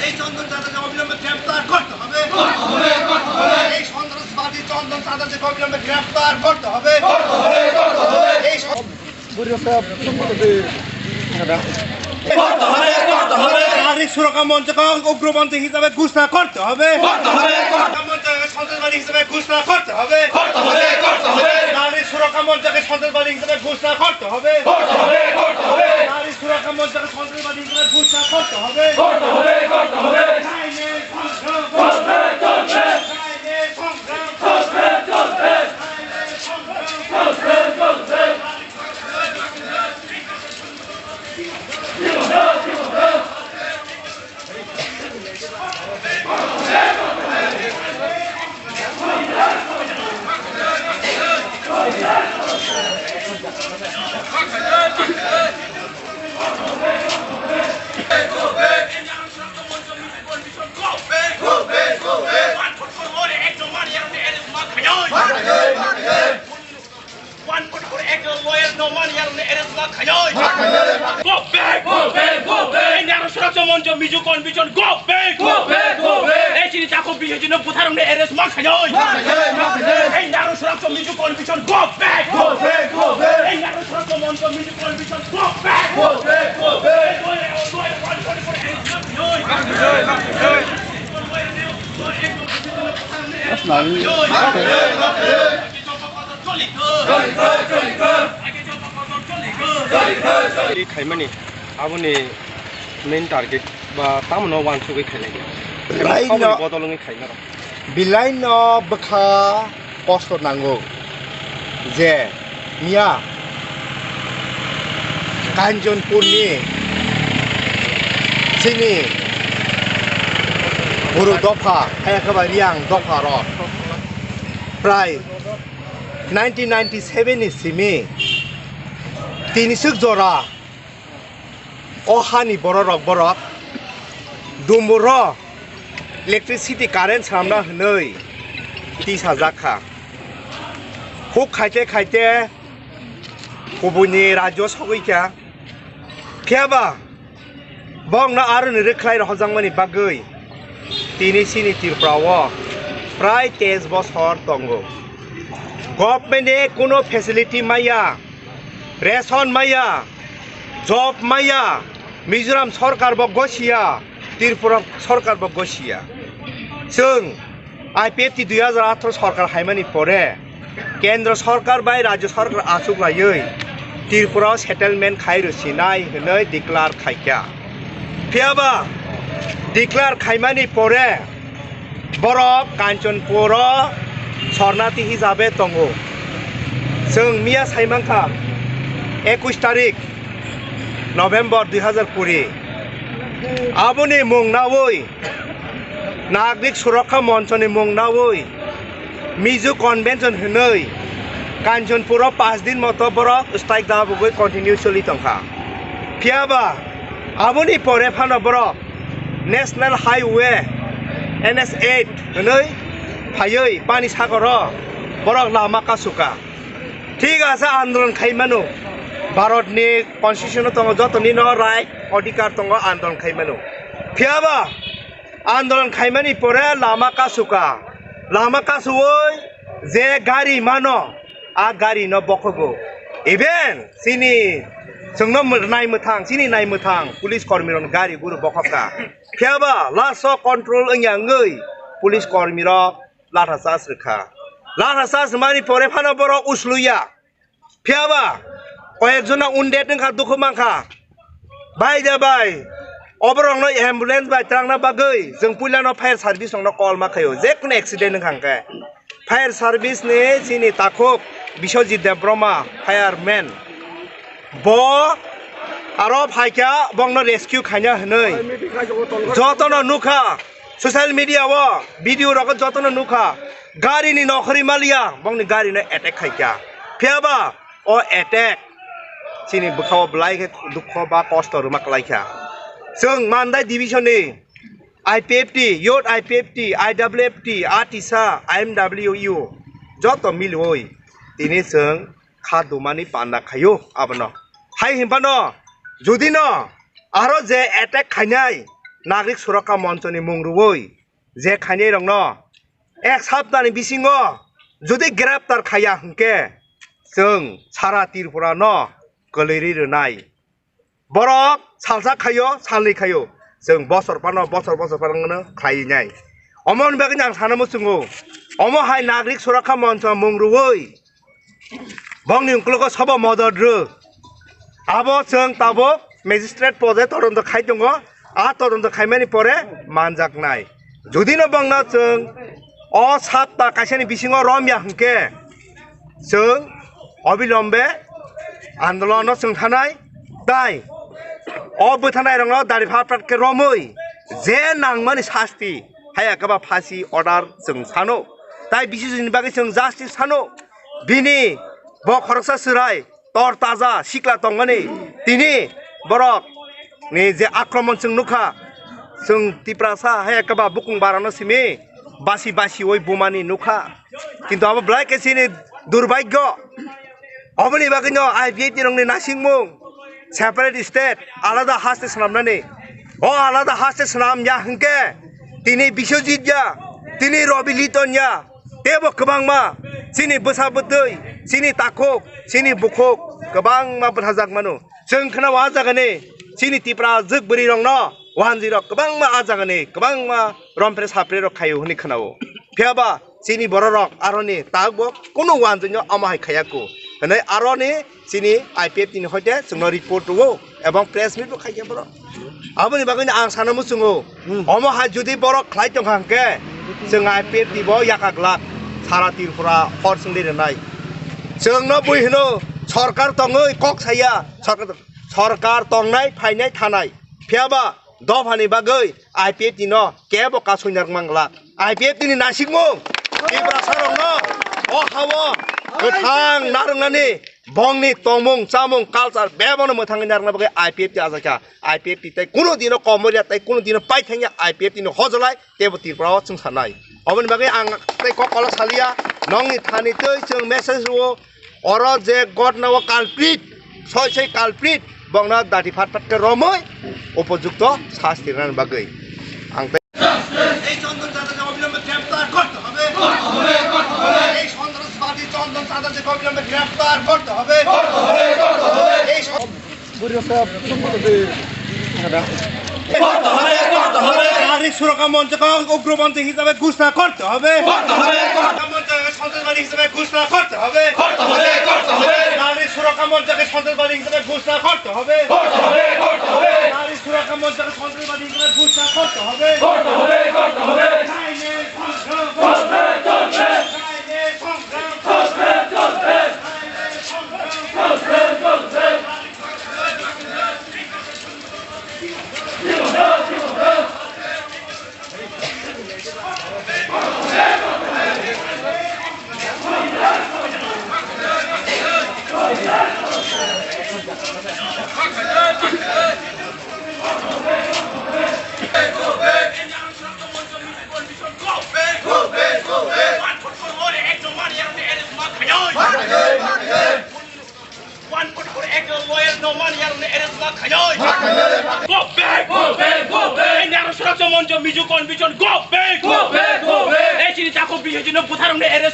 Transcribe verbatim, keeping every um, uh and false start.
এই চন্দন চাটার্জিকে অবিলম্বে গ্রেফতার করতে হবে। এই সন্ত্রাসবাদী চন্দন চাটার্জিকে অবিলম্বে গ্রেফতার করতে হবে। এই সন- নারী সুরক্ষা মঞ্চকে উগ্রপন্থী হিসাবে ঘোষণা করতে হবে। সন্ত্রাসবাদী হিসেবে ঘোষণা করতে হবে। নারী সুরক্ষা মঞ্চকে সন্ত্রাসবাদী হিসেবে ঘোষণা করতে হবে। নারী সুরক্ষা মঞ্চকে সন্ত্রাসবাদী হিসেবে ঘোষণা করতে হবে। One forty-four Act lawyer no man yang ne arrest ma khayoi. Go back, go back, go back. Ei naro surakcha moncho Mizo convention, go back, go back, go back. Ei chini chakho bishoy chini butharong ne arrest ma khayoi. Ei naro surakcha Mizo convention, go back, go back, go back. Ei naro surakcha moncho Mizo convention, go back, go back, go back. Ei lawyer, lawyer, one forty-four Act ma khayoi. That's not Khaimani aboni main target ba tamo no wansugwi khainai. Belai no, aboni bodol wngwi khainai. Belai no bwkha kosto nango je miya Kanchanpurni chini Buru dopha, hayakhe ba Riyang dopha rok prai nineteen ninety-seven ni simi tini swk jora o hani bororok borok dumburo electricity current swnamna hwnwi tisajak kha. Huk khaite khaite kubuini rajyo sogwi kha. Phiya ba bongno aroni rwkhlai rohorjakmani bagwi tini chini Tripura o prai teis bosor tongo. Government ni kuno facility maya, ration maya, job maya, Mizoram sorkar bo gosiya, Tripura sorkar bo gosiya. Chwng I P F T dui hajar atharo sorkar haimani pore Kendra sorkar bai rajyo sorkar achuk laiwi Tripura o settlement khai rwsinai hwnwi declare khaikha. Phiya ba declare khaimani pore borok Kanchanpur o sornati hisabe tongo. Chwng miya saimankha ekush tarik November dui hajar kuri. Aboni mung nawi Nagrik Surakha Monchoni mung nawi Mizo Convention hwnwi Kanchanpur o paanch din moto borok strike dabogwi continue choli tongkha. Phiya ba aboni pore phano borok National Highway N S eight hwnwi phaiwi Panisagar o borok lama kasukha. Thik ase, andolon khai mano. Bharat ni constitution o tongo, joto ni no right, odhikar tongo, andolon khai mano. Phiya ba andolon khaimani pore lama kasukha. Lama kasuwi je gari mano, a gari no bokhogo. Even chini chwngno mw-, nai mwthang, chini nai mwthang, police kormi rok gari guru bokhokha. Phiya ba last o control wngya wngwi police kormi rok latha charge rwkha. Latha charge rwmani pore phano borok usluya. Phiya ba koyek jona wounded wngkha, dukhu mankha. Bai de bai, oborokno ambulance bai twlangna bagwi chwng puilano fire service rokno call ma khaio, je kunu accident wngkha hwnkhe. Fire service ni chini takhuk Biswajit Debbarma, fireman. Bo aro phaikha, bongno rescue khaina hwnwi. Jotono nukha, social media o video rogo jotono nukha. Gari ni nokhorwi maliya, bongni gari no attack khaikha. Phiya ba o attack chini bwkha o belai khe dukho ba kosto rwma kwlaikha. Chwng Mandai division ni I P F T, Youth I P F T, I W F T, Atisa, I M W U, joto miliwi tini chwng kha dumani panda khaio abono. Hai hinphano, judino aro je attack khainai, Nagrik Surakha Monchoni mung rwui je khainai rokno ek saptani bisingo jodi greptar khaiya hwnkhe, chwng sara Tripura no kwlwirwi rwnai. Borok salsa khaio, salnwi khaio, chwng bosor phano, bosor bosor phano khlai nai. Omoni bagwi ang sana muchungo, omo hai Nagrik Surakha Moncho mung rwui bongni ungkulugo sobo modot rw. Abo chwng tabuk magistrate poje todonto khai tongo. A todonto khaimani pore manjaknai. Judino bongno chwng o sapta kaisani bisingo romya hwnkhe, chwng obilombe andolono chwng thanai. Tai o bwthanairokno dari phat phat khe romwi je nangmani sasti, haya khe ba phasi order chwng sano. Tai bisisini bagwi chwng justice sano. Bini bo khoroksa chwrai tor taja sikla tongmani, tini borok ni je akromon chwng nukha, chwng Tiprasa hai khe ba bukung barano simi basi basi oi bumani nukha. Kintu abo belai khe chini durbhagyo. Oboni bagwino I P F T rokni naisingmung, separate state, alada haste swnamnani. O alada haste swnam ya hwnkhe tini Biswajit ya, tini Rabi Liton ya, teibo kwbangma chini bwsa bwtwi, chini takhuk, chini bukhuk kwbangma bwthajak mano. Chwng kheno o jagani chini Tipra jwk bwrwi rokno wanjwi rok kwbangma o jagani kwbangma rompre sapre rok khaio hwnwi khwnao. Phiyaba chini bororok aroni takbo kunu wanjwino omo hai khaiya kho hwnwi aroni chini I P F T ni hoite chwngno report rwo ebong press meet bo khaikha borok. Aboni bagwino ang sana muchungo, hmm, omo hai jodi borok khlai tongkha hwnkhe chwng I P F T bo yaka glak sara Tripura hor chwngdi rwnai. Chwngno bui hwno sorkar tongwi kok saya, sorkar, sorkar tongnai phainai thanai. Phiyaba dophani bagwi I P F T no kebo kasui narwkmang glak. I P F T ni naisingmung Tiprasa rokno o hao kwthang narwknani, bongni tongmung chamung culture bebono mwthangwi narwkna bagwi I P F T ajakha. I P F T tei kunu dino komorya tei kunu dino paithangya I P F T ni hojolai teibo Tripura o chwng sanai. Oboni bagwi ang tei kok kola saliya, nongni thani tei chwng message rwo. Oro je gotna o culprit, soi soi culprit, bongno dati phat phat khe romwi upojukto sasti rwna bagwi. Ang tei এই চন্দন চাঁদাকে অবিলম্বে গ্রেফতার করতে হবে। এই সন্ত্রাসবাদী চন্দন চাঁদাকে অবিলম্বে গ্রেফতার করতে হবে। এই সন- নারী সুরক্ষা মঞ্চকে উগ্রপন্থী হিসাবে ঘোষণা করতে হবে। মঞ্চকে সন্ত্রাসবাদী হিসেবে ঘোষণা করতে হবে। নারী সুরক্ষা মঞ্চকে সন্ত্রাসবাদী হিসেবে ঘোষণা করতে হবে। নারী সুরক্ষা মঞ্চকে সন্ত্রাসবাদী হিসেবে ঘোষণা করতে হবে। আইনের সংগ্রাম। আইনের সংগ্রাম। Go back! Go back! Go back! Naro Surakha Moncho Mizo Convention, go back! Go back! Go back! Ei chini takhuk bisai chino bwtharokno arrest